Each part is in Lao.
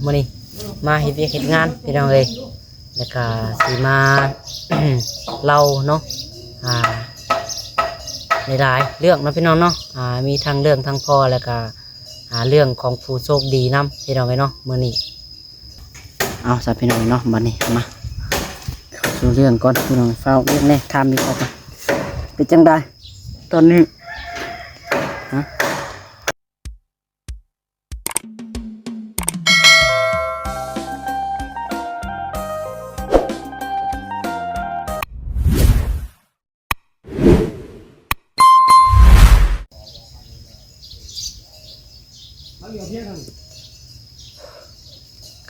ມື້ນີ້ມາເຮັດວຽກເຮັດງານພີ່ນ້ອງເອີຍ ແລ້ວກະຊິມາ ເລົ່າເນາະ ອ່າ ຫຼາຍໆເລື່ອງເນາະພີ່ນ້ອງເນາະ ອ່າ ມີທັງເລື່ອງທັງພໍ່ ແລ້ວກະ ອ່າ ເລື່ອງຂອງຜູ້ໂຊກດີນຳພີ່ນ້ອງເອີຍເນາະ ມື້ນີ້. ເອົາຊະພີ່ນ້ອງເນາະ ບັດນີ້ມາເຂົ້າສູ່ເລື່ອງກ່ອນພີ່ນ້ອງ ຟ້າວວຽກແດ່ ຖາມອີກວ່າເປັນຈັ່ງໃດຕອນນີ້ ຮະ?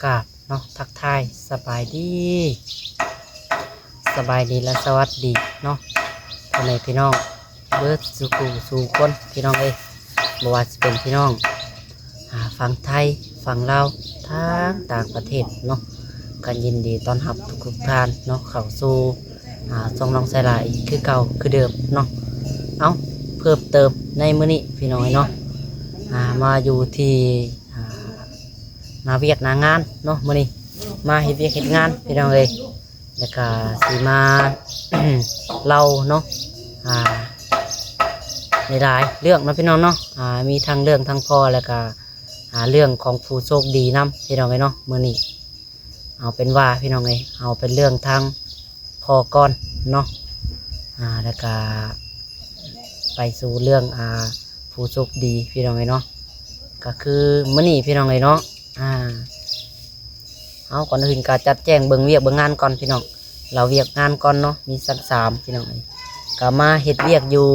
ກາບເນາະ ທັກທາຍສະບາຍດີ ສະບາຍດີ ແລະ ສະຫວັດດີເນາະ ພໍ່ແມ່ພີ່ນ້ອງເບິດສູ່ຜູ້ສູ່ຄົນພີ່ນ້ອງເອີຍ ບໍ່ວ່າຊິເປັນພີ່ນ້ອງ ອ່າ ຝັ່ງໄທ ຝັ່ງລາວ ທັງຕ່າງປະເທດເນາະ ກໍຍິນດີຕ້ອນຮັບທຸກໆທ່ານເນາະ ເຂົ້າສູ່ ອ່າ ຊ່ອງນ້ອງໄຊລາອີກຄືເກົ່າຄືເດີມເນາະ. ເອົ້າ ເພີ່ມເຕີມໃນມື້ນີ້ພີ່ນ້ອງເອີຍເນາະ ອ່າ ມາຢູ່ທີ່ ອ່າ ໜ້າວຽກໜ້າງານເນາະ ມື້ນີ້ມາເຮັດວຽກເຮັດງານພີ່ນ້ອງເອີຍ ແລ້ວກະຊິມາ ເລົ່າເນາະ ອ່າ ຫຼາຍໆເລື່ອງເນາະພີ່ນ້ອງເນາະ ອ່າ ມີທັງເລື່ອງທັງພໍ່ ແລ້ວກະ ອ່າ ເລື່ອງຂອງຜູ້ໂຊກດີນຳພີ່ນ້ອງເອີຍເນາະ ມື້ນີ້ ເອົາເປັນວ່າພີ່ນ້ອງເອີຍ ເອົາເປັນເລື່ອງທາງພໍ່ກ່ອນເນາະ ອ່າ ແລ້ວກະໄປສູ່ເລື່ອງ ອ່າ ຜູ້ໂຊກດີພີ່ນ້ອງເອີຍເນາະ ກໍຄືມື້ນີ້ພີ່ນ້ອງເອີຍເນາະ ອ່າ ເອົາ ກ່ອນອື່ນກໍຈັດແຈງເບິ່ງວຽກເບິ່ງງານກ່ອນພີ່ນ້ອງ ເລົ່າວຽກງານກ່ອນເນາະ ມີຊັ້ນສາມພີ່ນ້ອງເອີຍ ກໍມາເຮັດວຽກຢູ່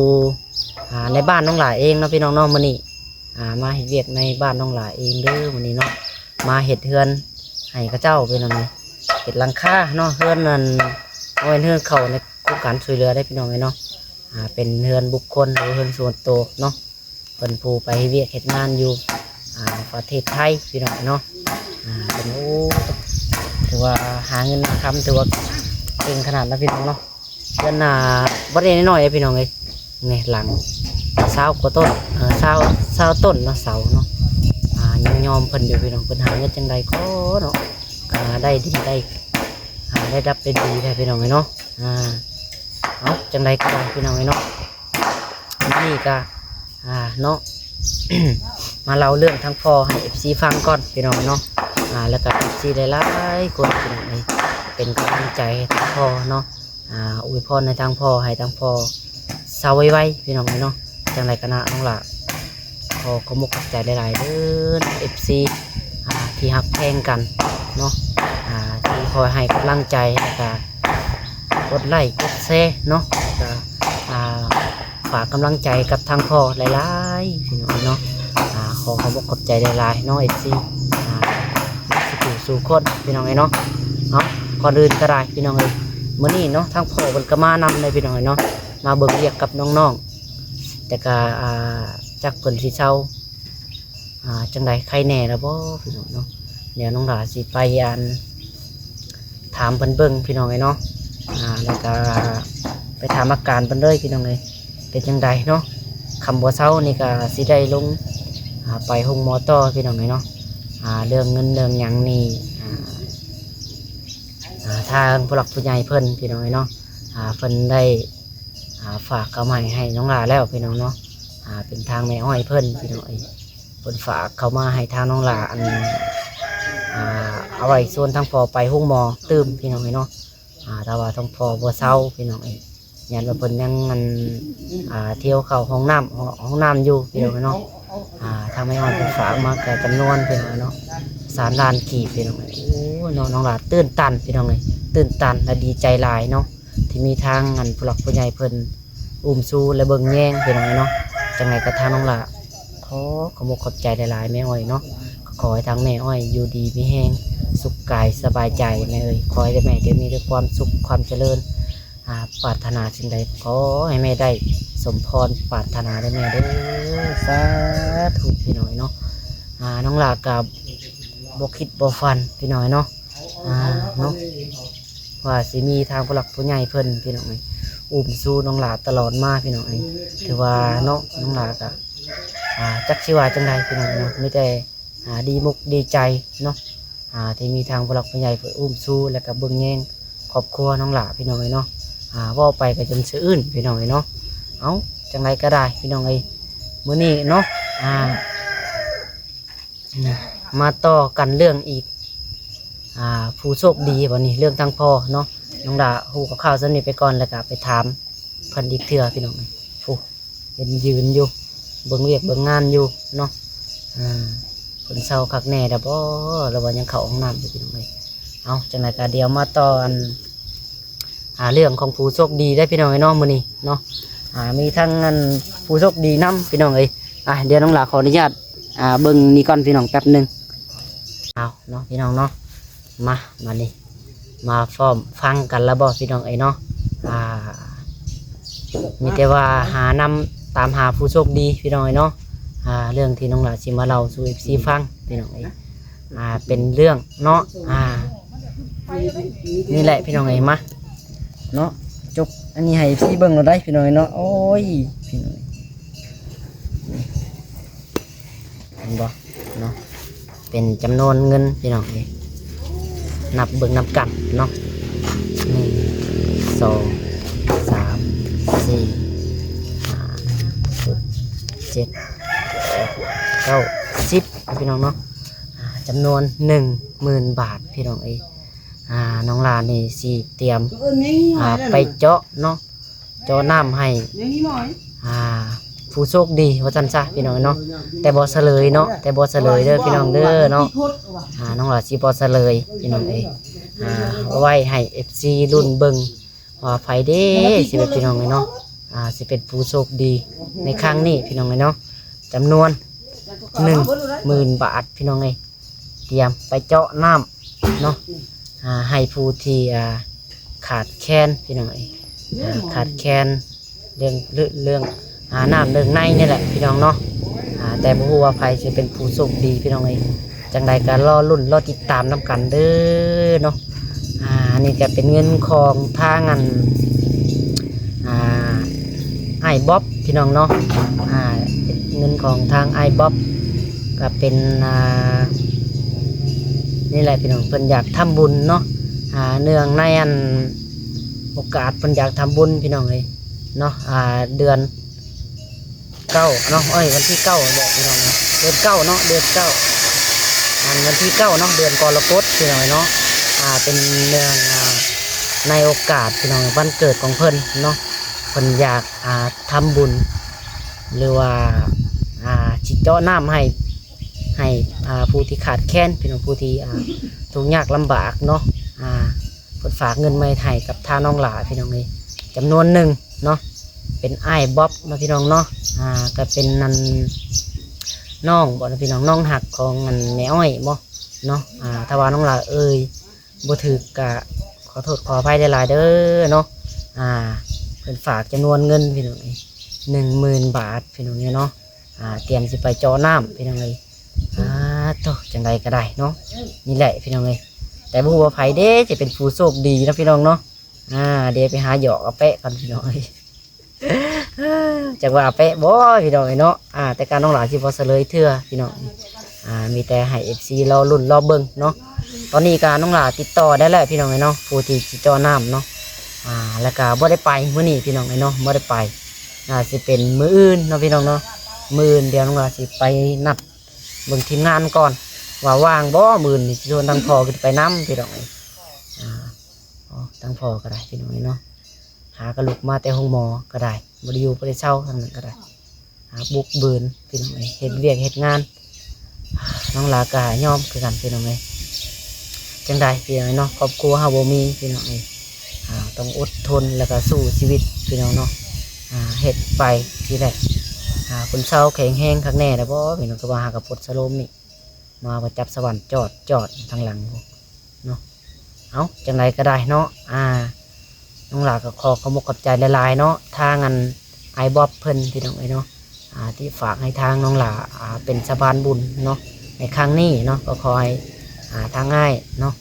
ອ່າ ໃນບ້ານນ້ອງຫຼ້າເອງເນາະພີ່ນ້ອງເນາະ ມື້ນີ້ ອ່າ ມາເຮັດວຽກໃນບ້ານນ້ອງຫຼ້າເອງເດີ ມື້ນີ້ເນາະ ມາເຮັດເຮືອນໃຫ້ເຂົາເຈົ້າພີ່ນ້ອງເອີຍ ເຮັດຫຼັງຄາເນາະ ເຮືອນນັ້ນ ບໍ່ແມ່ນເຮືອນເຂົ້າໃນໂຄງການຊ່ວຍເຫຼືອເດ້ພີ່ນ້ອງເອີຍເນາະ ອ່າ ເປັນເຮືອນບຸກຄົນ ຫຼື ເຮືອນສ່ວນໂຕເນາະ ເພິ່ນຜູ້ໄປເຮັດວຽກເຮັດງານຢູ່ ອ່າ ປະເທດໄທພີ່ນ້ອງເນາະ ອ່າ ເພິ່ນ ໂອ້ ຖືວ່າຫາເງິນຫາຄຳ ຖືວ່າເກັ່ງຂະໜາດເນາະພີ່ນ້ອງເນາະ ເຮືອນ ອ່າ ບໍ່ໄດ້ນ້ອຍເດ້ພີ່ນ້ອງເອີຍ ນີ້ຫຼັງ ຊາວກວ່າຕົ້ນ ເອີ ຊາວ ຊາວຕົ້ນເນາະ ເສົາເນາະ ອ່າ ຍັງຍອມເພິ່ນຢູ່ພີ່ນ້ອງ ເພິ່ນຫາເງິນຈັ່ງໃດກໍເນາະ ກໍໄດ້ດີ ໄດ້ ອ່າ ໄດ້ຮັບໄດ້ດີແທ້ພີ່ນ້ອງເອີຍເນາະ ອ່າ ເອົາ ຈັ່ງໃດກໍໄດ້ພີ່ນ້ອງເອີຍເນາະ ມື້ນີ້ກໍ ອ່າ ເນາະ ມາເລົ່າເລື່ອງທາງພໍ່ໃຫ້ເອັຟຊີຟັງກ່ອນພີ່ນ້ອງເນາະ ອ່າ ແລ້ວກໍເອັຟຊີຫຼາຍໆຄົນພີ່ນ້ອງເອີຍ ເປັນກຳລັງໃຈໃຫ້ທາງພໍ່ເນາະ ອ່າ ອວຍພອນໃຫ້ທາງພໍ່ ໃຫ້ທາງພໍ່ເຊົາໄວໆພີ່ນ້ອງເອີຍເນາະ ຈັ່ງໃດກໍນະນ້ອງຫຼ້າ ຂໍຂອບອົກຂອບໃຈຫຼາຍໆເດີເອັຟຊີ ອ່າ ທີ່ຮັກແພງກັນເນາະ ອ່າ ທີ່ຄອຍໃຫ້ກຳລັງໃຈ ແລ້ວກໍກົດໄລ້ກົດແຊເນາະ ແລ້ວກໍ ອ່າ ຝາກກຳລັງໃຈກັບທາງພໍ່ຫຼາຍໆ ພີ່ນ້ອງເນາະ ອ່າ ຂໍຂອບອົກຂອບໃຈຫຼາຍໆເນາະ ເອັຟຊີ ອ່າ ເບິດສູ່ຜູ້ສູ່ຄົນພີ່ນ້ອງເອີຍເນາະ ເອົາ ກ່ອນອື່ນກໍໄດ້ພີ່ນ້ອງເອີຍ ມື້ນີ້ເນາະ ທາງພໍ່ເພິ່ນກໍມານຳເດ້ພີ່ນ້ອງເອີຍເນາະ ມາເບິ່ງວຽກກັບນ້ອງໆ ແຕ່ກໍ ອ່າ ຈັກເພິ່ນຊິເຊົາ ອ່າ ຈັ່ງໃດ ໄຄແນ່ແລ້ວບໍ່ພີ່ນ້ອງເນາະ ດຽວນ້ອງຫຼ້າຊິໄປ ອັນ ຖາມເພິ່ນເບິ່ງພີ່ນ້ອງເອີຍເນາະ ອ່າ ແລ້ວກໍໄປຖາມອາການເພິ່ນເລີຍພີ່ນ້ອງເອີຍ ເປັນຈັ່ງໃດເນາະ ຄຳບໍ່ເຊົານີ້ກໍຊິໄດ້ລົງ ອ່າ ໄປໂຮງໝໍຕໍ່ພີ່ນ້ອງເອີຍເນາະ ອ່າ ເລື່ອງເງິນເລື່ອງຫຍັງນີ້ ອ່າ ອ່າ ທາງຜູ້ຫຼັກຜູ້ໃຫຍ່ເພິ່ນພີ່ນ້ອງເອີຍເນາະ ອ່າ ເພິ່ນໄດ້ ອ່າ ຝາກເຂົ້າມາໃຫ້ນ້ອງຫຼ້າແລ້ວພີ່ນ້ອງເນາະ ອ່າ ເປັນທາງແມ່ອ້ອຍເພິ່ນພີ່ນ້ອງເອີຍ ເພິ່ນຝາກເຂົ້າມາໃຫ້ທາງນ້ອງຫຼ້າ ອັນ ອ່າ ເອົາໄວ້ຊວນທາງພໍ່ໄປໂຮງໝໍຕື່ມພີ່ນ້ອງເອີຍເນາະ ອ່າ ຖ້າວ່າທາງພໍ່ບໍ່ເຊົາພີ່ນ້ອງເອີຍ ຢ້ານວ່າເພິ່ນຍັງ ອັນ ອ່າ ທ່ຽວເຂົ້າຫ້ອງນ້ຳ ຫ້ອງ ຫ້ອງນ້ຳຢູ່ພີ່ນ້ອງເອີຍເນາະ ອ່າ ທາງແມ່ອ້ອຍເພິ່ນຝາກມາກໍຈຳນວນພີ່ນ້ອງເອີຍເນາະ ສາມລ້ານກີບພີ່ນ້ອງເອີຍ ໂອ້ ນ້ອງ ນ້ອງຫຼ້າຕື່ນຕັນພີ່ນ້ອງເອີຍ ຕື່ນຕັນ ແລະ ດີໃຈຫຼາຍເນາະ ທີ່ມີທາງ ອັນ ຜູ້ຫຼັກຜູ້ໃຫຍ່ເພິ່ນ ອຸ້ມຊູ ແລະ ເບິ່ງແຍງພີ່ນ້ອງເອີຍເນາະ ຈັ່ງໃດກໍທາງນ້ອງຫຼ້າ ຂໍຂອບອົກຂອບໃຈຫຼາຍໆ ແມ່ອ້ອຍເນາະ ຂໍໃຫ້ທາງແມ່ອ້ອຍຢູ່ດີມີແຮງ ສຸກກາຍສະບາຍໃຈແມ່ເອີຍ ຂໍໃຫ້ແມ່ໄດ້ມີແຕ່ຄວາມສຸກຄວາມຈະເລີນ ອ່າ ປາດຖະໜາສິ່ງໃດ ຂໍໃຫ້ແມ່ໄດ້ສົມພອນປາດຖະໜາເດີແມ່ເດີ ສາທຸພີ່ນ້ອງເອີຍເນາະ ອ່າ ນ້ອງຫຼ້າກໍບໍ່ຄິດບໍ່ຝັນພີ່ນ້ອງເອີຍເນາະ ອ່າ ເນາະ ວ່າຊິມີທາງຜູ້ຫຼັກຜູ້ໃຫຍ່ເພິ່ນພີ່ນ້ອງເອີຍ ອຸ້ມຊູນ້ອງຫຼ້າຕະຫຼອດມາພີ່ນ້ອງເອີຍ ຖືວ່າເນາະ ນ້ອງຫຼ້າກໍ ອ່າ ຈັກຊິວ່າຈັ່ງໃດພີ່ນ້ອງເນາະ ມີແຕ່ ອ່າ ດີມຸກດີໃຈເນາະ ອ່າ ທີ່ມີທາງຜູ້ຫຼັກຜູ້ໃຫຍ່ເພິ່ນອຸ້ມຊູ ແລ້ວກໍເບິ່ງແຍງຄອບຄົວນ້ອງຫຼ້າ ພີ່ນ້ອງເອີຍເນາະ. ອ່າ ເວົ້າໄປກໍຈົນສະອື້ນ ພີ່ນ້ອງເອີຍເນາະ. ເອົ້າ ຈັ່ງໃດກໍໄດ້ ພີ່ນ້ອງເອີຍ ມື້ນີ້ເນາະ ອ່າ ມາຕໍ່ກັນເລື່ອງອີກ ອ່າ ຜູ້ໂຊກດີ ບັດນີ້ເລື່ອງທາງພໍ່ເນາະ. ນ້ອງຫຼ້າຮູ້ຄາວໆສ່ຳນີ້ໄປກ່ອນ ແລ້ວກໍໄປຖາມເພິ່ນອີກເທື່ອ ພີ່ນ້ອງເອີຍ. ຜູ້ ເຫັນຢືນຢູ່ ເບິ່ງວຽກເບິ່ງງານຢູ່ເນາະ. ອ່າ ເພິ່ນເຊົາຄັກແນ່ແລ້ວບໍ ຫຼືວ່າຍັງເຂົ້າຫ້ອງນ້ຳຢູ່ ພີ່ນ້ອງເອີຍ. ເອົາ ຈັ່ງໃດກໍດຽວມາຕໍ່ອັນ ອ່າ ເລື່ອງຂອງຜູ້ໂຊກດີໄດ້ ພີ່ນ້ອງເອີຍເນາະ ມື້ນີ້ເນາະ. ອ່າ ມີທັງອັນຜູ້ໂຊກດີນຳ ພີ່ນ້ອງເອີຍ. ອ່າ ດຽວນ້ອງຫຼ້າຂໍອະນຸຍາດ ອ່າ ເບິ່ງນີ້ກ່ອນ ພີ່ນ້ອງ ແປັບໜຶ່ງ. ເອົາເນາະ ພີ່ນ້ອງເນາະ ມາ ມານີ້ ມາພ້ອມຟັງກັນແລ້ວບໍ ພີ່ນ້ອງເອີຍເນາະ. ອ່າ ມີແຕ່ວ່າຫານຳ ຕາມຫາຜູ້ໂຊກດີ ພີ່ນ້ອງເອີຍເນາະ. ອ່າ ເລື່ອງທີ່ນ້ອງຫຼ້າຊິມາເລົ່າສູ່ເອັຟຊີຟັງ ພີ່ນ້ອງເອີຍ ອ່າ ເປັນເລື່ອງເນາະ ອ່າ ນີ້ແຫຼະ ພີ່ນ້ອງເອີຍ ມາເນາະ ຈົກອັນນີ້ໃຫ້ເອັຟຊີເບິ່ງໂລດໄດ໋ ພີ່ນ້ອງເອີຍເນາະ. ໂອ້ຍ ພີ່ນ້ອງ ເຫັນບໍ່ເນາະ ເປັນຈຳນວນເງິນ ພີ່ນ້ອງເອີຍ ນັບເບິ່ງນຳກັນເນາະ ໜຶ່ງ ສອງ ສາມ ສີ່ ຫ້າ ຫົກ ເຈັດ ແປດ ເກົ້າ ສິບ ພີ່ນ້ອງເນາະ. ອ່າ ຈຳນວນໜຶ່ງໝື່ນບາດ ພີ່ນ້ອງເອີຍ. ອ່າ ນ້ອງຫຼ້ານີ້ຊິຕຽມ ອ່າ ໄປເຈາະເນາະ ເຈາະນ້ຳໃຫ້ ອ່າ ຜູ້ໂຊກດີວ່າຊັ້ນຊະ ພີ່ນ້ອງເນາະ. ແຕ່ບໍ່ສະເຫຼີຍເນາະ ແຕ່ບໍ່ສະເຫຼີຍເດີ ພີ່ນ້ອງເດີເນາະ. ອ່າ ນ້ອງຫຼ້າຊິບໍ່ສະເຫຼີຍ ພີ່ນ້ອງເອີຍ. ອ່າ ເອົາໄວ້ໃຫ້ເອັຟຊີລຸ້ນເບິ່ງວ່າໃຜເດ້ ຊິເປັນ ພີ່ນ້ອງເອີຍເນາະ ອ່າ ຊິເປັນຜູ້ໂຊກດີໃນຄັ້ງນີ້ ພີ່ນ້ອງເອີຍເນາະ. ຈຳນວນໜຶ່ງໝື່ນບາດ ພີ່ນ້ອງເອີຍ. ຕຽມໄປເຈາະນ້ຳເນາະ ອ່າ ໃຫ້ຜູ້ທີ່ ອ່າ ຂາດແຄນ ພີ່ນ້ອງເອີຍ ອ່າ ຂາດແຄນເລື່ອງ ເລື່ອງ ເລື່ອງ ອ່າ ນ້ຳເລື່ອງໃນນີ້ແຫຼະ ພີ່ນ້ອງເນາະ. ອ່າ ແຕ່ບໍ່ຮູ້ວ່າໃຜຊິເປັນຜູ້ໂຊກດີ ພີ່ນ້ອງເອີຍ. ຈັ່ງໃດກໍລໍລຸ້ນ ລໍຕິດຕາມນຳກັນເດີເນາະ. ອ່າ ອັນນີ້ກໍເປັນເງິນຂອງທາງອັນ ອ່າ ອ້າຍບອບ ພີ່ນ້ອງເນາະ. ອ່າ ເປັນເງິນຂອງທາງອ້າຍບອບ ກໍເປັນ ອ່າ ນີ້ແຫຼະ ພີ່ນ້ອງ ເພິ່ນຢາກທຳບຸນເນາະ. ອ່າ ເນື່ອງໃນອັນ ໂອກາດເພິ່ນຢາກທຳບຸນ ພີ່ນ້ອງເອີຍເນາະ. ອ່າ ເດືອນ ເກົ້າເນາະ ເອີຍ ວັນທີເກົ້າບໍ ພີ່ນ້ອງເນາະ ເດືອນເກົ້າເນາະ ເດືອນເກົ້າ ອັນວັນທີເກົ້າເນາະ ເດືອນກໍລະກົດ ພີ່ນ້ອງເນາະ. ອ່າ ເປັນເນື່ອງ ອ່າ ໃນໂອກາດ ພີ່ນ້ອງ ວັນເກີດຂອງເພິ່ນເນາະ ເພິ່ນຢາກ ອ່າ ທຳບຸນ ຫຼືວ່າ ອ່າ ຊິເຈາະນ້ຳໃຫ້ ໃຫ້ ອ່າ ຜູ້ທີ່ຂາດແຄນ ພີ່ນ້ອງ ຜູ້ທີ່ ອ່າ ທຸກຍາກລຳບາກເນາະ. ອ່າ ເພິ່ນຝາກເງິນມາໃຫ້ກັບທາງນ້ອງຫຼ້າ ພີ່ນ້ອງເອີຍ ຈຳນວນໜຶ່ງເນາະ ເປັນອ້າຍບອບເນາະ ພີ່ນ້ອງເນາະ. ອ່າ ກໍເປັນອັນ ນ້ອງບໍເນາະ ພີ່ນ້ອງ ນ້ອງຮັກຂອງອັນແມ່ອ້ອຍບໍເນາະ. ອ່າ ຖ້າວ່ານ້ອງຫຼ້າເອີ່ຍບໍ່ຖືກ ກະຂໍໂທດຂໍອະໄພຫຼາຍໆເດີເນາະ. ອ່າ ເພິ່ນຝາກຈຳນວນເງິນ ພີ່ນ້ອງເອີຍ ໜຶ່ງໝື່ນບາດ ພີ່ນ້ອງເອີຍເນາະ. ອ່າ ຕຽມຊິໄປເຈາະນ້ຳ ພີ່ນ້ອງເອີຍ. ອ່າ ໂທ້ ຈັ່ງໃດກໍໄດ້ເນາະ ນີ້ແຫຼະ ພີ່ນ້ອງເອີຍ. ແຕ່ບໍ່ຮູ້ວ່າໃຜເດ້ຈະເປັນຜູ້ໂຊກດີເນາະ ພີ່ນ້ອງເນາະ. ອ່າ ດຽວໄປຫາຫຍອກອາແປະກ່ອນ ພີ່ນ້ອງເອີຍ ຈັກວ່າອາແປະບໍ່ ພີ່ນ້ອງເອີຍເນາະ. ອ່າ ແຕ່ການນ້ອງຫຼ້າຊິບໍ່ສະເຫຼີຍເທື່ອ ພີ່ນ້ອງ. ອ່າ ມີແຕ່ໃຫ້ເອັຟຊີລໍລຸ້ນລໍເບິ່ງເນາະ. ຕອນນີ້ກະນ້ອງຫຼ້າຕິດຕໍ່ໄດ້ແລ້ວ ພີ່ນ້ອງເອີຍເນາະ ຜູ້ທີ່ຊິເຈາະນ້ຳເນາະ. ອ່າ ແລ້ວກະບໍ່ໄດ້ໄປມື້ນີ້ ພີ່ນ້ອງເອີຍເນາະ ບໍ່ໄດ້ໄປ. ອ່າ ຊິເປັນມື້ອື່ນເນາະ ພີ່ນ້ອງເນາະ ມື້ອື່ນດຽວນ້ອງຫຼ້າຊິໄປນັດ ເບິ່ງທີມງານກ່ອນວ່າວ່າງບໍ່ ມື້ນີ້ຊິຊວນທາງພໍ່ຂຶ້ນໄປນຳ ພີ່ນ້ອງເອີຍ. ອ່າ ອໍ ທາງພໍ່ກໍໄດ້ ພີ່ນ້ອງເອີຍເນາະ ຫາກໍລຸກມາແຕ່ໂຮງໝໍກໍໄດ້ ບໍ່ໄດ້ຢູ່ບໍ່ໄດ້ເຊົາທາງນັ້ນກໍໄດ້. ອ່າ ບຸກບືນ ພີ່ນ້ອງເອີຍ ເຮັດວຽກເຮັດງານ ນ້ອງຫຼ້າກໍຍອມຄືກັນ ພີ່ນ້ອງເອີຍ. ຈັ່ງໃດ ພີ່ນ້ອງເອີຍເນາະ ຄອບຄົວເຮົາບໍ່ມີ ພີ່ນ້ອງເອີຍ. ອ່າ ຕ້ອງອົດທົນ ແລ້ວກໍສູ້ຊີວິດ ພີ່ນ້ອງເນາະ. ອ່າ ເຮັດໄປຊີ້ແຫຼະ. ອ່າ ຄົນເຊົາແຂງແຮງຄັກແນ່ແລ້ວບໍ ພີ່ນ້ອງ ຄືວ່າຫາກະປົດສະໂລມນີ້ ມາປະຈັບສະຫວັນຈອດໆທາງຫຼັງພຸ້ນເນາະ. ເອົ້າ ຈັ່ງໃດກໍໄດ້ເນາະ ອ່າ ນ້ອງຫຼ້າກໍຂໍຂອບອົກຂອບໃຈຫຼາຍໆເນາະ ທາງອັນອ້າຍບອບເພິ່ນ ພີ່ນ້ອງເອີຍເນາະ. ອ່າ ທີ່ຝາກໃຫ້ທາງນ້ອງຫຼ້າ ອ່າ ເປັນສະພານບຸນເນາະ ໃນຄັ້ງນີ້ເນາະ. ກໍຂໍໃຫ້ ອ່າ ທາງອ້າຍເນາະ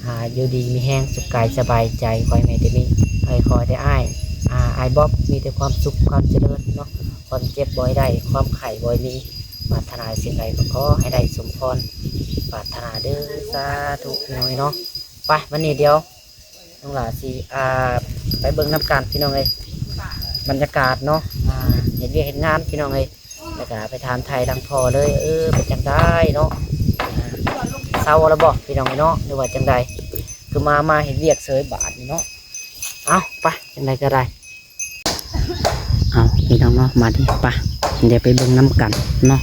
ອ່າ ຢູ່ດີມີແຮງ ສຸກກາຍສະບາຍໃຈ ຂໍໃຫ້ແມ່ແຕ່ມີ ໃຫ້ ຂໍແຕ່ອ້າຍ ອ່າ ອ້າຍບອບມີແຕ່ຄວາມສຸກຄວາມຈະເລີນເນາະ. ຄວາມເຈັບບໍ່ໃຫ້ໄດ້ ຄວາມໄຂ້ບໍ່ໃຫ້ມີ ປາດຖະໜາສິ່ງໃດກໍຂໍໃຫ້ໄດ້ສົມພອນປາດຖະໜາເດີ້ ສາທຸ ພີ່ນ້ອງເອີຍເນາະ. ໄປ ບັດນີ້ດຽວນ້ອງຫຼ້າຊິ ອ່າ ໄປເບິ່ງນຳກັນພີ່ນ້ອງເອີຍ ບັນຍາກາດເນາະ ອ່າ ເຮັດວຽກເຮັດງານພີ່ນ້ອງເອີຍ. ແລ້ວກໍໄປຖາມໄຖ່ທາງພໍ່ເລີຍ ເອີ ເປັນຈັ່ງໃດເນາະ ອ່າ ເຊົາແລ້ວບໍ່ພີ່ນ້ອງເອີຍເນາະ ຫຼືວ່າຈັ່ງໃດ ຄືມາ ມາເຮັດວຽກເສີຍບາດນີ້ເນາະ. ເອົາ ໄປ ຈັ່ງໃດກໍໄດ້. ເອົາ ພີ່ນ້ອງເນາະ ມາດິ ໄປ ດຽວໄປເບິ່ງນຳກັນເນາະ.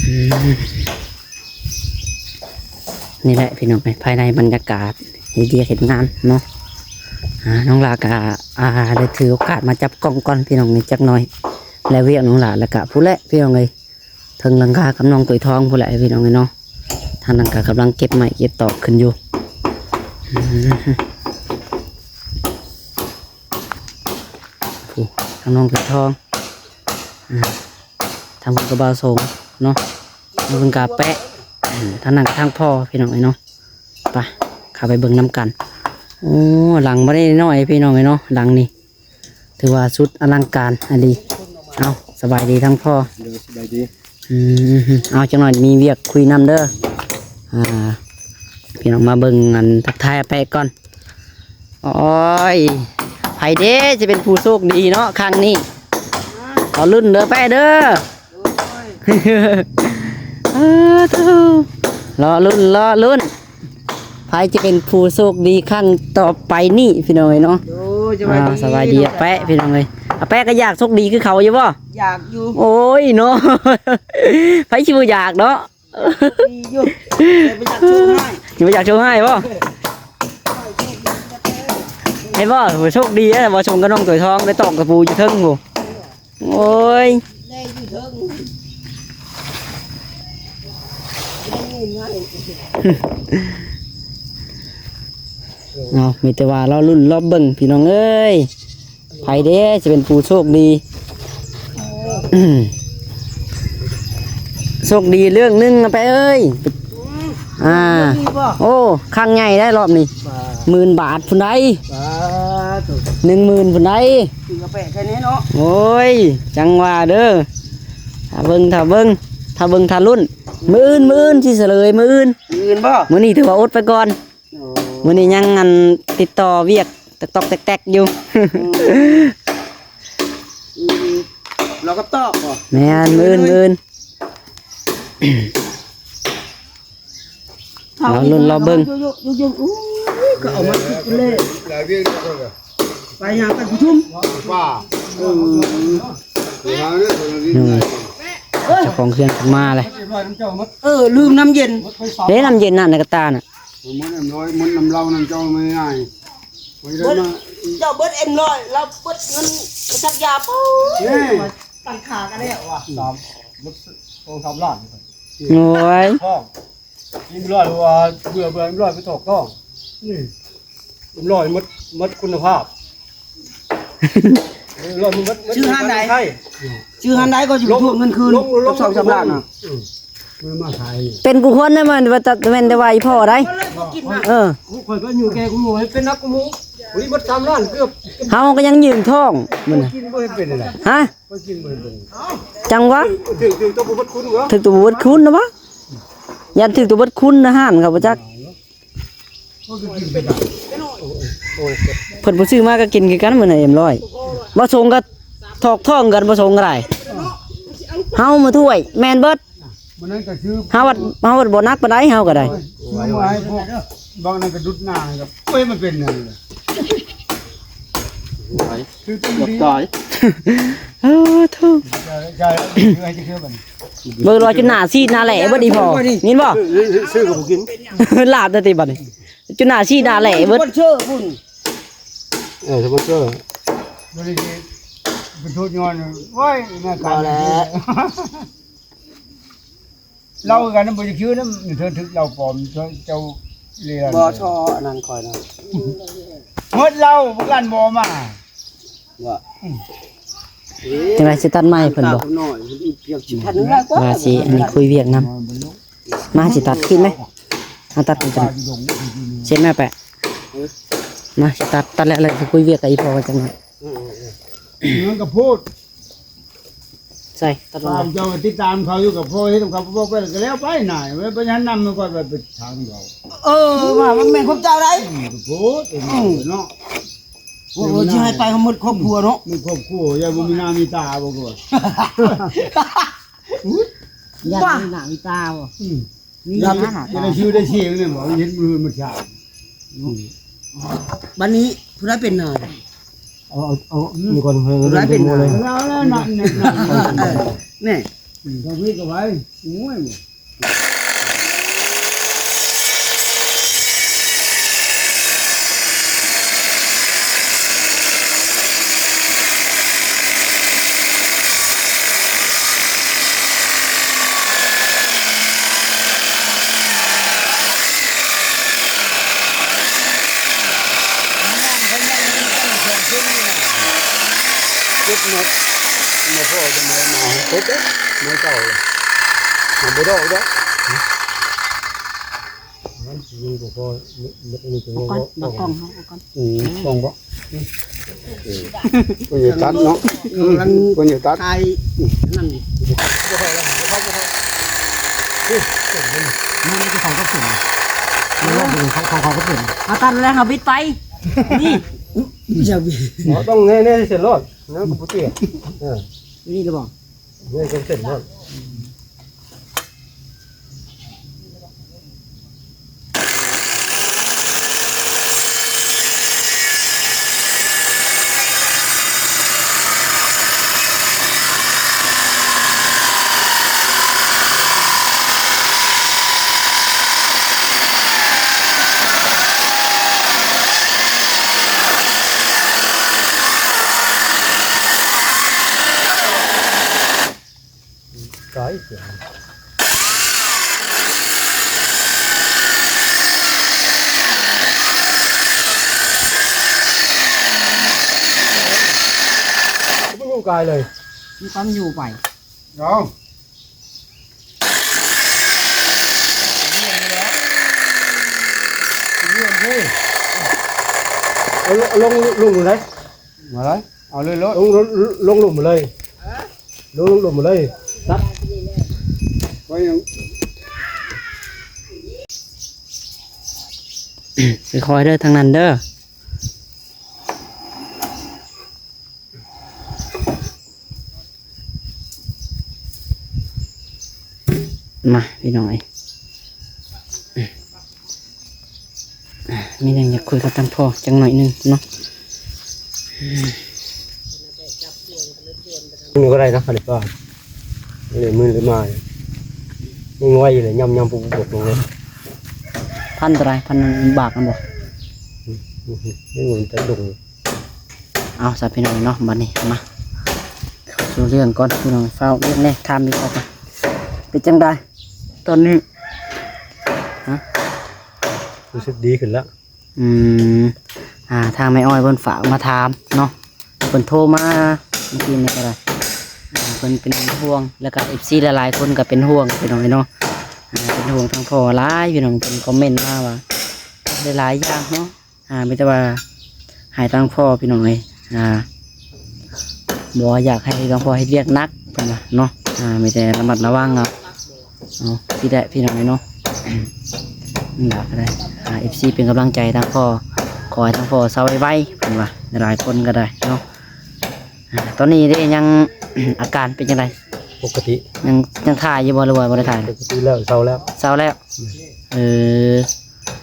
ອືມ ນີ້ແຫຼະພີ່ນ້ອງເອີຍ ພາຍໃນບັນຍາກາດເຮັດວຽກເຮັດງານເນາະ. ອ່າ ນ້ອງຫຼ້າກໍ ອ່າ ໄດ້ຖືໂອກາດມາຈັບກ້ອງກ່ອນພີ່ນ້ອງເອີຍ ຈັກໜ້ອຍ ແລະວຽກນ້ອງຫຼ້າ ແລ້ວກໍພຸ້ນແຫຼະພີ່ນ້ອງເອີຍ ເທິງຫຼັງຄາກັບນ້ອງຕົວທອງພຸ້ນແຫຼະພີ່ນ້ອງເອີຍເນາະ. ທາງນັ້ນກໍກຳລັງເກັບໄມ້ເກັບຕອກຂຶ້ນຢູ່. ອືມ ຜູ້ ທາງນ້ອງເປັນທອງ ອືມ ທາງເພິ່ນກໍບ່າວສົງເນາະ ທາງເພິ່ນກະແປະ ອືມ ທາງນັ້ນກໍທາງພໍ່ພີ່ນ້ອງເອີຍເນາະ. ໄປ ເຂົ້າໄປເບິ່ງນຳກັນ. ໂອ້ ຫຼັງບໍ່ໄດ້ນ້ອຍພີ່ນ້ອງເອີຍເນາະ ຫຼັງນີ້ຖືວ່າສຸດອະລັງການອີ່ຫຼີ. ເອົາ ສະບາຍດີທາງພໍ່. ໂດຍ ສະບາຍດີ. ອືມ ເອົາ ຈັກໜ້ອຍມີວຽກຄຸຍນຳເດີ. ອ່າ ພີ່ນ້ອງມາເບິ່ງ ອັນ ທັກທາຍອາແປະກ່ອນ. ໂອ້ຍ ໃຜເດ້ຈະເປັນຜູ້ໂຊກດີເນາະຄັ້ງນີ້ ລໍລຸ້ນເດີແປະເດີ. ເອີ ໂທ້ ລໍລຸ້ນ ລໍລຸ້ນ ໃຜຈະເປັນຜູ້ໂຊກດີຄັ້ງຕໍ່ໄປນີ້ພີ່ນ້ອງເອີຍເນາະ. ໂອ້ຍ ສະບາຍດີ ອ່າ ສະບາຍດີອາແປະພີ່ນ້ອງເອີຍ. ອາແປະກໍຢາກໂຊກດີຄືເຂົາຢູ່ບໍ່? ຢາກຢູ່. ໂອ້ຍເນາະ ໃຜຊິບໍ່ຢາກເນາະ. ດີຢູ່ ແຕ່ບໍ່ຢາກໂຊກຮ້າຍ. ບໍ່ຢາກໂຊກຮ້າຍບໍ່? ເອີ ເຫັນບໍ່ ໂຊກດີເດ້ ບໍ່ຊົງກັບນ້ອງຕົວທອງໄດ້ຕອກຕະປູຢູ່ເທິງພຸ້ນ. ໂອ້ຍ ແລຢູ່ເທິງ ເອົາ ມີແຕ່ວ່າລໍລຸ້ນລໍເບິ່ງພີ່ນ້ອງເອີຍ ໃຜເດ້ຈະເປັນຜູ້ໂຊກດີ. ໂຊກດີເລື່ອງໜຶ່ງນະແປະເອີຍ. ອືມ ອ່າ ໂອ້ ຄັ້ງໃຫຍ່ໄດ໋ລອບນີ້ ໝື່ນບາດພຸ້ນໄດ໋. ໜຶ່ງໝື່ນພຸ້ນໄດ໋. ໂອ້ຍ ຈັ່ງວ່າເດີ ຖ້າເບິ່ງ ຖ້າເບິ່ງ ຖ້າເບິ່ງ ຖ້າລຸ້ນ. ມື້ອື່ນ ມື້ອື່ນຊິສະເຫຼີຍ ມື້ອື່ນ. ມື້ອື່ນບໍ່? ມື້ນີ້ຖືວ່າອົດໄປກ່ອນ. ໂອ້ ມື້ນີ້ຍັງ ອັນ ຕິດຕໍ່ວຽກຕອກໆແຕກໆຢູ່. ອືມ ລອວກັບຕອກບໍ່? ແມ່ນ ມື້ອື່ນ ມື້ອື່ນ. ລໍລຸ້ນລໍເບິ່ງ. ຢູ່ໆ ໂອ້ຍ ກໍເອົາມາຕິດເລີຍ. ໄປຫາໄປປະຊຸມ. ເອີ ເຈົ້າຂອງເຮືອນເພິ່ນມາແລ້ວ. ເອີ ລືມນ້ຳເຢັນ. ເດ້ ນ້ຳເຢັນນະ ໃນກະຕ່ານະ. ໝົດເອັມຮ້ອຍ ໝົດນ້ຳເຫຼົ້ານ້ຳເຈົ້າ ມັນງ່າຍ. ເບິດ ເຈົ້າເບິດເອັມຮ້ອຍ ລາວເບິດເງິນໄປສັກຢາ. ໂອ້ຍ ຕັ້ງຄ່າກັນແລ້ວວ່າ ສາມ ເບິດສອງສາມລ້ານ. ໂອ້ຍ ເອັມຮ້ອຍວ່າເບື່ອ ເບື່ອເອັມຮ້ອຍໄປຖອກຕ້ອງ. ນີ້ເອັມຮ້ອຍໝົດ ໝົດຄຸນນະພາບ. ເອີ ເອົາໝົດ ໝົດ ຊື້ຮ້ານໃດ? ຊື້ຮ້ານໃດກໍຊິໄປທວງເງິນຄືນ ກັບສອງສາມລ້ານນະ. ເອີ ມັນມາຂາຍ ເປັນກູຄົນນະ ແມ່ນວ່າ ແມ່ນແຕ່ວ່າອີ່ພໍ່ໃດ໋. ເອີ ຂ້ອຍກໍຢູ່ແກ່ກູໝູ່ ເປັນໜັກກູໝູ່. ໂອ້ຍ ໝົດສາມລ້ານເກືອບ. ເຮົາກໍຍັງຢືມທ້ອງມັນນະ. ກິນບໍ່ເປັນໄດ໋. ຮະ? ກິນບໍ່ເປັນ. ຈັ່ງຫວະ ຖືກ ຖືກຕົວບໍ່ເບິດຄຸນຫວະ? ຖືກຕົວບໍ່ເບິດຄຸນນະຫວະ? ຢ້ານຖືກຕົວເບິດຄຸນນະ ຮ້ານເຂົາບໍ່ຈັກ. ເພິ່ນບໍ່ຊື້ມາກໍກິນຄືກັນ ມື້ນັ້ນເອັມຮ້ອຍ. ບໍ່ສົງກໍຖອກທ້ອງກັນ ບໍ່ສົງກໍໄດ້. ເຮົາມາຖ້ວຍ ແມ່ນເບິດ. ມື້ນັ້ນກໍຊື້ ເຮົາບັດ ເຮົາບັດບໍ່ໜັກປານໃດ ເຮົາກໍໄດ້. ຊື້ມາໃຫ້ພວກບາງນັ້ນກໍດຸດໜ້າກັບ ໂອ້ຍ ມັນເປັນຫຍັງລະ. ຄືຕົວດີຕາຍ. ເອີ ໂທ້ ເບິ່ງລອຍຈົນໜ້າຊີດໜ້າແຫຼເບິດອີ່ພໍ່ ຍິນບໍ່? ຊື້ກໍບໍ່ກິນ. ລາບແທ້ຕິບັດນີ້ ຈົນໜ້າຊີດໜ້າແຫຼເບິດ. ສະປອນເຊີພຸ້ນ. ເອີ ສະປອນເຊີ ບໍ່ໄດ້ເປັນໂທດຍ້ອນ ໂອ້ຍ ແມ່ນ ບໍ່ແຫຼະ. ເລົ່າຄືກັນນະ ບໍ່ຢາກຊື່ນຳ ເທີນຖືກເຫຼົ້າປອມ ເຈົ້າເລລັນ. ບໍ່ ຊໍ ອັນນັ້ນຂ້ອຍນະ ໝົດເຫຼົ້າ ພວກລັນບໍ່ມາ. ວ່າ ອືມ ຈັ່ງໃດຊິຕັດໄມ້ເພິ່ນບໍ່? ວ່າຊິອັນນີ້ຄຸຍວຽກນຳ. ມາ ຊິຕັດຄລິບໄໝ? ເອົາຕັດກັນ ເຊັດແມ່ແປະ. ມາ ຊິຕັດ ຕັດແລ້ວ ແລ້ວຊິຄຸຍວຽກກັບອີ່ພໍ່ກັນຈັກໜ້ອຍ. ເອີ ເອີ ເອີ ມັນກໍໂພດ. ສ ໄດ້ ຕັດລົງ ເຈົ້າຕິດຕາມເຂົາຢູ່ ກໍພໍເຮັດນຳເຂົາ ບໍ່ໄປກໍແລ້ວໄປນາຍ ໄປ ໄປຫັນນຳມັນກໍໄປ ໄປທາງເຂົາ. ເອີ ວ່າມັນແມ່ນຄວາມເຈົ້າໄດ໋ ອືມ ໂພດ ອືມ ເນາະ ໂອ້ ຊິໃຫ້ໄປເຮົາໝົດຄອບຄົວເນາະ ໝົດຄອບຄົວ ຢ່າບໍ່ມີໜ້າມີຕາບໍ່ກ່ອນ ຢ່າບໍ່ມີໜ້າມີຕາບໍ່ ອືມ ມີ ຢ່າ ຢ່າໄດ້ຊື່ໄດ້ເສຍງນີ້ບໍ່ ເຫັນມືມັນຊາ ອືມ ບັດນີ້ຜູ້ໃດເປັນນາຍ ເອົາ ເອົາ ເອົາ ອືມ ນີ້ກ່ອນ ຜູ້ໃດເປັນນາຍ ເອົາແລ້ວນະ ແນ່ ອືມ ເຂົາມີກໍໄວ້ ໂອ້ຍ ເກັບໝົດ ມາພໍຈະມາ ມາໃຫ້ຄົບເດ້ ມາເກົ່າເລີຍ ມັນບໍ່ດອກດອກ ມັນຊິບໍ່ພໍ ມັນ ອັນນີ້ກໍ ເອົາກ່ອນ ບໍ່ ບໍ່ ບັກກ່ອງເຮົາເອົາກ່ອນ ອືມ ກ່ອງບໍ່ ເອີ ເພິ່ນຢູ່ຕັດເນາະ ກຳລັງ ເພິ່ນຢູ່ຕັດ ຖ່າຍ ນັ້ນ ມັນຈະເຂົ້າກັບເສັ້ນ ເອີ ເຂົ້າ ເຂົ້າ ເຂົ້າກັບເສັ້ນ ເອົາຕັດແລ້ວເຮົາບິດໄປ ນີ້ ຢ່າບິດ ບໍ່ຕ້ອງແນ່ໆ ເສັ້ນໂລດ ນັ້ນກໍບໍ່ເຕີ ເອີ ນີ້ລະບໍ່ ເລື່ອຍເປັນເສັ້ນເນາະ ກາຍເສຍ ບໍ່ຢູ່ກາຍເລີຍ ມີຄວາມຢູ່ໄປ ເອົາ ເອົາລົງ ລົງເລີຍ ມາເລີຍ ເອົາເລີຍໂລດ ລົງ ລົງ ລົງລົມມາເລີຍ ລົງ ລົງລົມມາເລີຍ ຕັດ ຄ່ອຍໆເດີ ທາງນັ້ນເດີ ມາ ພີ່ນ້ອງເອີຍ ມີຫຍັງຢາກຄຸຍກັບທາງພໍ່ຈັກໜ້ອຍໜຶ່ງເນາະ ນີ້ກໍໄດ້ນະ ອັນນີ້ກໍ ນີ້ມືນມາ ຍັງໄວຢູ່ເລີຍ ຍຳໆ ປຸບໆ ລົງເລີຍ ພັນເທົ່າໃດ ພັນບາດນັ້ນບໍ່ ອືມ ນີ້ມັນຈະດົງ ເອົາຊະພີ່ນ້ອງເນາະ ບັດນີ້ມາເຂົ້າສູ່ເລື່ອງກ່ອນພີ່ນ້ອງ ຟ້າວເລື່ອງແນ່ ຖາມອີກວ່າເປັນຈັ່ງໃດຕອນນີ້ ຮະ ຮູ້ສຶກດີຂຶ້ນແລ້ວ ອືມ ອ່າ ທາງແມ່ອ້ອຍເພິ່ນຝາກມາຖາມເນາະ ເພິ່ນໂທມາເມື່ອກີ້ນີ້ກໍໄດ້ ອ່າ ເພິ່ນເປັນຫ່ວງ ແລ້ວກໍເອັຟຊີຫຼາຍໆຄົນກໍເປັນຫ່ວງພີ່ນ້ອງເນາະ ອ່າ ເປັນຫ່ວງທາງພໍ່ຫຼາຍ ພີ່ນ້ອງເພິ່ນຄອມເມັນມາວ່າຫຼາຍໆຢ່າງເນາະ ອ່າ ມີແຕ່ວ່າໃຫ້ທາງພໍ່ພີ່ນ້ອງເອີຍ ອ່າ ບໍ່ຢາກໃຫ້ທາງພໍ່ເຮັດວຽກໜັກເພິ່ນວ່າເນາະ ອ່າ ມີແຕ່ລະມັດລະວັງເອົາ ເອົາ ຊິໄດ້ພີ່ນ້ອງເອີຍເນາະ ນີ້ລະກໍໄດ້ ອ່າ ເອັຟຊີເປັນກຳລັງໃຈທາງພໍ່ ຂໍໃຫ້ທາງພໍ່ເຊົາໄວໆເພິ່ນວ່າ ຫຼາຍໆຄົນກໍໄດ້ເນາະ ອ່າ ຕອນນີ້ເດ້ ຍັງ ອາການເປັນຈັ່ງໃດ? ປົກກະຕິ ຍັງ ຍັງຖ່າຍຢູ່ບໍ່ ຫຼືວ່າບໍ່ໄດ້ຖ່າຍ? ປົກກະຕິແລ້ວ ເຊົາແລ້ວ ເຊົາແລ້ວ ອືມ ເອີ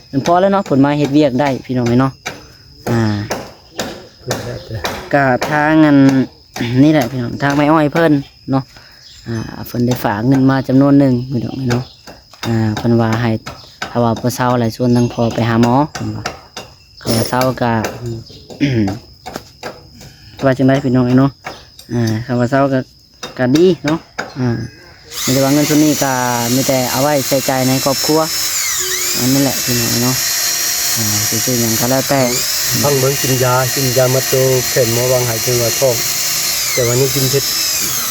ເປັນພໍແລ້ວເນາະ ເພິ່ນມາເຮັດວຽກໄດ້ພີ່ນ້ອງເອີຍເນາະ ອ່າ ກໍທາງອັນ ນີ້ແຫຼະພີ່ນ້ອງ ທາງແມ່ອ້ອຍເພິ່ນເນາະ ອ່າ ເພິ່ນໄດ້ຝາກເງິນມາຈຳນວນໜຶ່ງພີ່ນ້ອງເນາະ ອ່າ ເພິ່ນວ່າໃຫ້ ຖ້າວ່າບໍ່ເຊົາແລ້ວຊວນທາງພໍ່ໄປຫາໝໍ ເພິ່ນວ່າ ຄັນວ່າເຊົາກໍ ອືມ ວ່າຈັ່ງໃດພີ່ນ້ອງເນາະ ອ່າ ຄັນວ່າເຊົາກໍ ກໍດີເນາະ ອ່າ ມີແຕ່ວ່າເງິນສ່ວນນີ້ກໍມີແຕ່ເອົາໄວ້ໃຊ້ຈ່າຍໃນຄອບຄົວ ອັນນີ້ແຫຼະພີ່ນ້ອງເນາະ ອ່າ ຊິຊື້ຫຍັງກໍແລ້ວແຕ່ ຟັງເບິ່ງ ກິນຢາ ກິນຢາມາໂຕແຂນໝໍວາງໃຫ້ ເພິ່ນວ່າທ້ອງ ແຕ່ວ່າຍັງກິນເຜັດ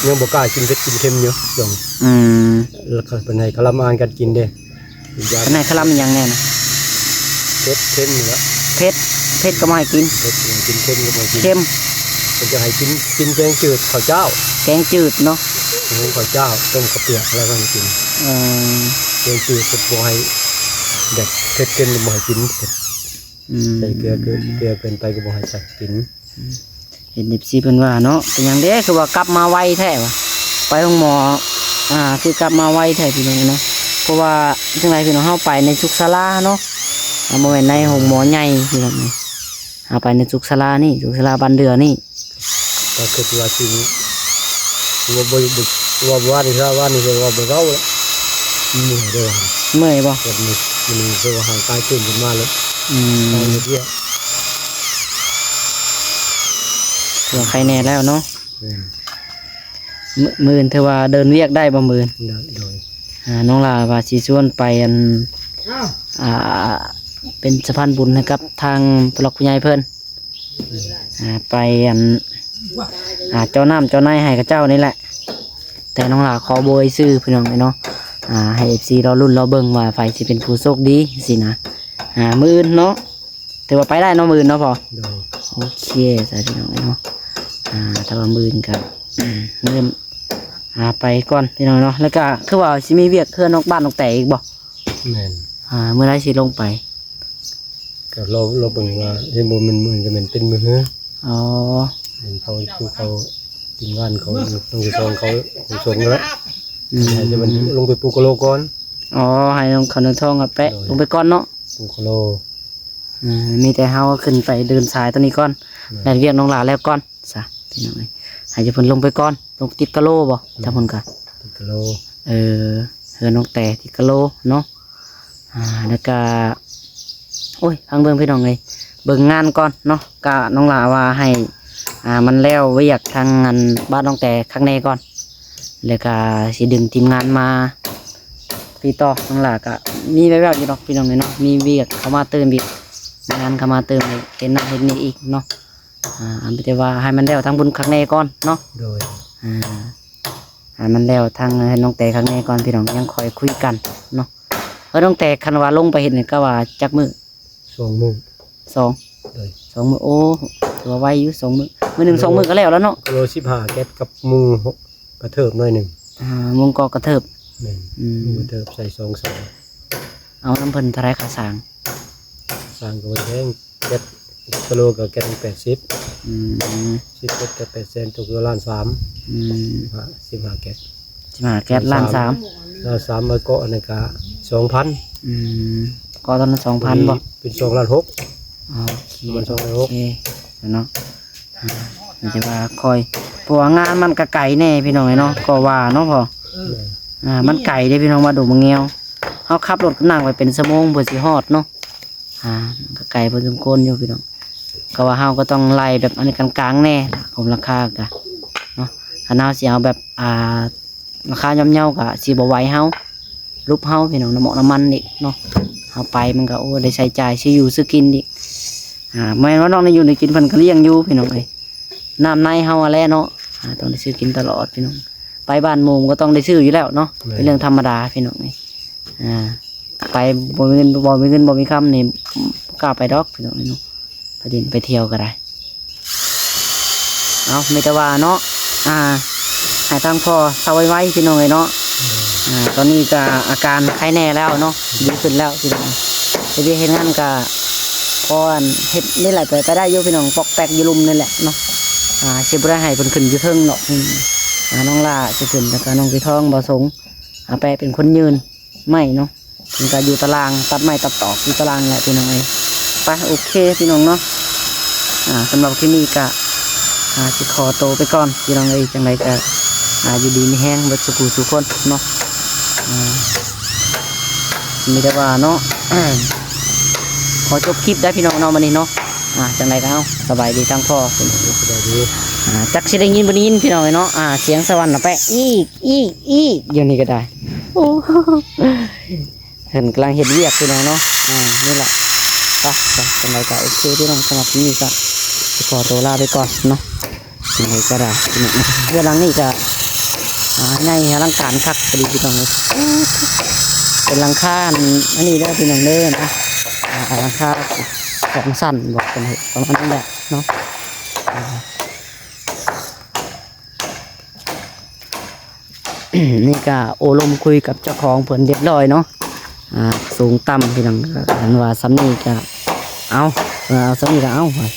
ຍັງບໍ່ກ້າກິນເຜັດກິນເຄັມຢູ່ ຊ່ວງ ອືມ ແລ້ວເພິ່ນໃຫ້ຄະລຳອານກັນກິນເດ້ ກິນຢາ ເພິ່ນໃຫ້ຄະລຳອີ່ຫຍັງແດ່ນະ? ເຜັດເຄັມນີ້ແຫຼະ ເຜັດ ເຜັດກໍບໍ່ໃຫ້ກິນ ເຜັດກິນ ເຄັມກໍບໍ່ໃຫ້ກິນ ເຄັມ ເພິ່ນຈະໃຫ້ກິນ ກິນແກງຈືດເຂົ້າເຈົ້າ ແກງຈືດເນາະ ຫຸງເຂົ້າເຈົ້າ ຕົ້ມເຂົ້າປຽກ ແລ້ວກໍໃຫ້ກິນ. ເອີ ແກງຈືດກໍບໍ່ໃຫ້ ແບບເຜັດເກີນກໍບໍ່ໃຫ້ກິນ. ອືມ ໃສ່ເກືອເກີນ ເກືອເກີນໄປກໍບໍ່ໃຫ້ໃສ່ກິນ. ເຫັນເອັຟຊີເພິ່ນວ່າເນາະ ເປັນຫຍັງເດ້ ຄືວ່າກັບມາໄວແທ້ວະ ໄປໂຮງໝໍ ອ່າ ຄືກັບມາໄວແທ້ພີ່ນ້ອງເນາະ. ເພາະວ່າຈັ່ງໃດພີ່ນ້ອງ ເຮົາໄປໃນສຸກສາລາເນາະ ອ່າ ບໍ່ແມ່ນໃນໂຮງໝໍໃຫຍ່ພີ່ນ້ອງ ເຮົາໄປໃນສຸກສາລານີ້ ສຸກສາລາບ້ານເດືອນີ້. ກໍຄິດວ່າຊິ ວ່າບໍ່ ວ່າບໍ່ວ່ານີ້ ວ່ານີ້ກໍວ່າບໍ່ເວົ້າແລ້ວ ເມື່ອຍເດ້. ເມື່ອຍບໍ່? ແບບນີ້ ມື້ນີ້ຄືວ່າຮ່າງກາຍຕື່ນຂຶ້ນມາແລ້ວ. ອືມ ເອົາເຮັດວຽກ ຖືວ່າໄຄແນ່ແລ້ວເນາະ. ແມ່ນ ມື້ ມື້ອື່ນຖືວ່າເດີນວຽກໄດ້ບໍ່ມື້ອື່ນ? ໄດ້ ໂດຍ ອ່າ ນ້ອງຫຼ້າວ່າຊິຊວນໄປ ອັນ ອ່າ ເປັນສະພານບຸນໃຫ້ກັບທາງຜູ້ຫຼັກຜູ້ໃຫຍ່ເພິ່ນ. ອ່າ ໄປ ອັນ ອ່າ ເຈົ້ານ້ຳເຈົ້າໃນໃຫ້ເຂົາເຈົ້ານີ້ແຫຼະ. ແຕ່ນ້ອງຫຼ້າຂໍບໍ່ເອີ່ຍຊື່ພີ່ນ້ອງເອີຍເນາະ ອ່າ ໃຫ້ເອັຟຊີລໍລຸ້ນລໍເບິ່ງວ່າໃຜຊິເປັນຜູ້ໂຊກດີຊີ້ນະ. ອ່າ ມື້ອື່ນເນາະ ຖືວ່າໄປໄດ້ເນາະ ມື້ອື່ນເນາະພໍ່? ໂດຍ ໂອເຄ ສາທຸພີ່ນ້ອງເອີຍເນາະ. ອ່າ ແຕ່ວ່າມື້ອື່ນກໍ ອືມ ເລີ່ມ ອ່າ ໄປກ່ອນພີ່ນ້ອງເນາະ. ແລ້ວກໍຄືວ່າຊິມີວຽກເຮືອນນອກບ້ານນອກແຕກອີກບໍ່? ແມ່ນ ອ່າ ມື້ໃດຊິລົງໄປ? ກໍລໍ ລໍເບິ່ງວ່າ ເຫັນບໍ່ແມ່ນມື້ອື່ນກໍແມ່ນເປັນມື້ເຮືອ. ອໍ ເຫັນເຂົາ ຄືເຂົາທີມງານເຂົາ ນ້ອງທີ່ສອງເຂົາຄົງສົ່ງແລ້ວ. ອືມ ໃຫ້ມັນລົງໄປປູກະໂລກ່ອນ. ອໍ ໃຫ້ນ້ອງເຂົານ້ອງທອງກັບແປະ ໂດຍ ລົງໄປກ່ອນເນາະ ປູກະໂລ. ເອີ ມີແຕ່ເຮົາຂຶ້ນໄປເດີນສາຍໂຕນີ້ກ່ອນ ແມ່ນ ແລ່ນວຽກນ້ອງຫຼ້າແລ້ວກ່ອນຊະພີ່ນ້ອງເອີຍ. ໃຫ້ເພິ່ນລົງໄປກ່ອນ ລົງຕິດກະໂລບໍ່? ແມ່ນ ທາງພຸ້ນກະ ຕິດກະໂລ. ເອີ ເຮືອນນ້ອງແຕຕິດກະໂລເນາະ. ອ່າ ແລ້ວກະ ໂອ້ຍ ຟັງເບິ່ງພີ່ນ້ອງເອີຍ ເບິ່ງງານກ່ອນເນາະ. ກະນ້ອງຫຼ້າວ່າໃຫ້ ອ່າ ມັນແລ້ວວຽກທາງ ອັນ ບ້ານນ້ອງແຕຄັກແນ່ກ່ອນ ແລ້ວກະຊິດຶງທີມງານມາຕິດຕໍ່. ນ້ອງຫຼ້າກະມີແວ່ວໆຢູ່ດອກພີ່ນ້ອງເອີຍເນາະ ມີວຽກເຂົ້າມາຕື່ມອີກ ງານເຂົ້າມາຕື່ມ ເຮັດນັ້ນເຮັດນີ້ອີກເນາະ. ອ່າ ມີແຕ່ວ່າໃຫ້ມັນແລ້ວທາງບຸນຄັກແນ່ກ່ອນເນາະ. ໂດຍ ອ່າ ໃຫ້ມັນແລ້ວທາງເຮືອນນ້ອງແຕຄັກແນ່ກ່ອນພີ່ນ້ອງ ຍັງຄ່ອຍຄຸຍກັນເນາະ. ເຮືອນນ້ອງແຕຄັນວ່າລົງໄປເຮັດນີ້ກໍວ່າຈັກມື້? ສອງມື້. ສອງ ໂດຍ ສອງມື້. ໂອ້ ຖືວ່າໄວຢູ່ ສອງມື້ ມື້ໜຶ່ງສອງມື້ກໍແລ້ວແລ້ວເນາະ. ໂລສິບຫ້າແກັດກັບມຸງກະເທີບໜ້ອຍໜຶ່ງ. ອ່າ ມຸງກໍກະເທີບ. ແມ່ນ ອືມ ມຸງກະເທີບໃສ່ສອງສາຍ. ເອົານຳເພິ່ນເທົ່າໃດຄ່າສ້າງ? ສ້າງກໍບໍ່ແພງ ແກັດ ກິໂລກໍແກັດແປດສິບ. ອືມ ສິບແກັດກໍແປດແສນ ຕົກຢູ່ລ້ານສາມ. ອືມ ສິບຫ້າ ສິບຫ້າແກັດ ສິບຫ້າແກັດ ລ້ານສາມ. ລ້ານສາມ ມາເກາະອັນນັ້ນກໍສອງພັນ. ອືມ ເກາະຕອນນັ້ນສອງພັນບໍ່? ເປັນສອງລ້ານຫົກ. ໂອເຄ ປະມານສອງລ້ານຫົກ ໂອເຄເນາະ. ອ່າ ມີແຕ່ວ່າຄ່ອຍ ເພາະວ່າງານມັນກໍໄກແນ່ພີ່ນ້ອງເອີຍເນາະ ກໍວ່າເນາະພໍ່. ເອີ ອ່າ ມັນໄກເດ້ພີ່ນ້ອງ ມາດົງມາແງວ ເຮົາຂັບລົດກໍນັ່ງໄປເປັນຊົ່ວໂມງເພື່ອຊິຮອດເນາະ. ອ່າ ກໍໄກພໍສົມຄວນຢູ່ພີ່ນ້ອງ ກໍວ່າເຮົາກໍຕ້ອງໄລ່ແບບອັນນີ້ກາງໆແດ່ ລາຄາກໍເນາະ. ຄັນເຮົາຊິເອົາແບບ ອ່າ ລາຄາຍ່ອມເຍົາກໍຊິບໍ່ໄຫວເຮົາ ຫຼຸບເຮົາພີ່ນ້ອງ ນ້ຳມັນອີກເນາະ. ເຮົາໄປມັນກໍ ໂອ້ ໄດ້ໃຊ້ຈ່າຍ ຊື້ຢູ່ຊື້ກິນອີກ. ອ່າ ແມ່ນວ່ານ້ອງໄດ້ຢູ່ໄດ້ກິນ ເພິ່ນກໍລ້ຽງຢູ່ພີ່ນ້ອງເອີຍ ນ້ຳໃນເຮົາຫັ້ນແຫຼະເນາະ. ອ່າ ຕ້ອງໄດ້ຊື້ກິນຕະຫຼອດພີ່ນ້ອງ ໄປບ້ານໝູ່ກໍຕ້ອງໄດ້ຊື້ຢູ່ແລ້ວເນາະ. ແມ່ນ ເປັນເລື່ອງທຳມະດາພີ່ນ້ອງເອີຍ. ອ່າ ໄປບໍ່ມີເງິນ ບໍ່ມີເງິນບໍ່ມີຄຳນີ້ ບໍ່ກ້າໄປດອກພີ່ນ້ອງເອີຍເນາະ ໄປຫຼິ້ນໄປທ່ຽວກໍໄດ້. ເອົາ ມີແຕ່ວ່າເນາະ ອ່າ ໃຫ້ທາງພໍ່ເຊົາໄວໆ ພີ່ນ້ອງເອີຍເນາະ. ອ່າ ຕອນນີ້ກໍອາການໄຄແນ່ແລ້ວເນາະ ດີຂຶ້ນແລ້ວພີ່ນ້ອງ. ເຮັດວຽກເຮັດງານກໍພໍອັນເຮັດນີ້ແຫຼະ ໄປ ໄປໄດ້ຢູ່ພີ່ນ້ອງ ປອກແປກຢູ່ລຸ່ມນີ້ແຫຼະເນາະ. ອ່າ ຊິບໍ່ໄດ້ໃຫ້ເພິ່ນຂຶ້ນຢູ່ເທິງດອກ. ອ່າ ນ້ອງຫຼ້າຊິຂຶ້ນ ແລ້ວກໍນ້ອງປີທອງ ບ່າວສົງ ອາແປະເປັນຄົນຍື່ນໄມ້ເນາະ. ເພິ່ນກໍຢູ່ຕາລ່າງ ຕັດໄມ້ຕັດຕອກຢູ່ຕາລ່າງແຫຼະພີ່ນ້ອງເອີຍ. ໄປ ໂອເຄພີ່ນ້ອງເນາະ. ອ່າ ສຳລັບຄລິບນີ້ກໍ ອ່າ ຊິຂໍໂຕໄປກ່ອນພີ່ນ້ອງເອີຍ. ຈັ່ງໃດກໍ ອ່າ ຢູ່ດີມີແຮງເບິດສູ່ຜູ້ສູ່ຄົນເນາະ. ອ່າ ມີແຕ່ວ່າເນາະ ຂໍຈົບຄລິບໄດ້ພີ່ນ້ອງເນາະ ມື້ນີ້ເນາະ. ອ່າ ຈັ່ງໃດກໍເອົາ ສະບາຍດີທາງພໍ່ ສະບາຍດີ. ອ່າ ຈັກຊິໄດ້ຍິນບໍ່ໄດ້ຍິນພີ່ນ້ອງເອີຍເນາະ. ອ່າ ສຽງສະຫວັນນະແປະ ອີກ ອີກ ອີກ ຢູ່ນີ້ກໍໄດ້. ໂອ້ ເພິ່ນກຳລັງເຮັດວຽກພີ່ນ້ອງເນາະ. ອ່າ ນີ້ແຫຼະ ໄປ ໄປ ຈັ່ງໃດກໍໂອເຄພີ່ນ້ອງ. ສຳລັບມື້ນີ້ກໍຊິຂໍໂຕລາໄປກ່ອນເນາະ. ຈັ່ງໃດກໍໄດ້ ເຮືອນຫຼັງນີ້ກໍ ອ່າ ໃຫຍ່ອະລັງການຄັກອີ່ຫຼີພີ່ນ້ອງເອີຍ. ເປັນຫຼັງຄາ ອັນນີ້ເດີພີ່ນ້ອງເດີນະ. ອ່າ ຫຼັງຄາສອງຊັ້ນບໍ ເປັນປະມານນັ້ນແຫຼະເນາະ. ອ່າ. ນີ້ກະໂອ້ລົມຄຸຍກັບເຈົ້າຂອງເພິ່ນຮຽບຮ້ອຍເນາະ. ອ່າ ສູງຕ່ຳພີ່ນ້ອງ ຄັນວ່າສ່ຳນີ້ກະເອົາ ເອີ ເອົາສ່ຳນີ້ກະເອົາ ອ່າ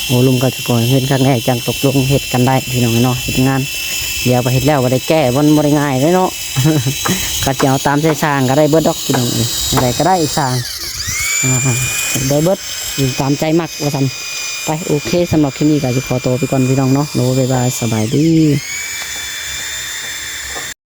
ໂອ້ລົມກັບເຈົ້າຂອງເພິ່ນຄັກແນ່ ຈັ່ງຕົກລົງເຮັດກັນໄດ້ພີ່ນ້ອງເນາະ. ເຮັດງານ ດຽວໄປເຮັດແລ້ວບໍ່ໄດ້ແກ້ ມັນບໍ່ໄດ້ງ່າຍເດ້ເນາະ. ກະຊິເອົາຕາມໃຈຊ່າງກະໄດ້ເບິດດອກພີ່ນ້ອງເອີຍ ແນວໃດກະໄດ້ຊ່າງ ອ່າ ໄດ້ເບິດ ຕາມໃຈມັກວ່າຊັ້ນ. ໄປ ໂອເຄ ສຳລັບຄລິບນີ້ກະຊິຂໍຕົວໄປກ່ອນພີ່ນ້ອງເນາະ. ໂດ ບາຍບາຍ ສະບາຍດີ.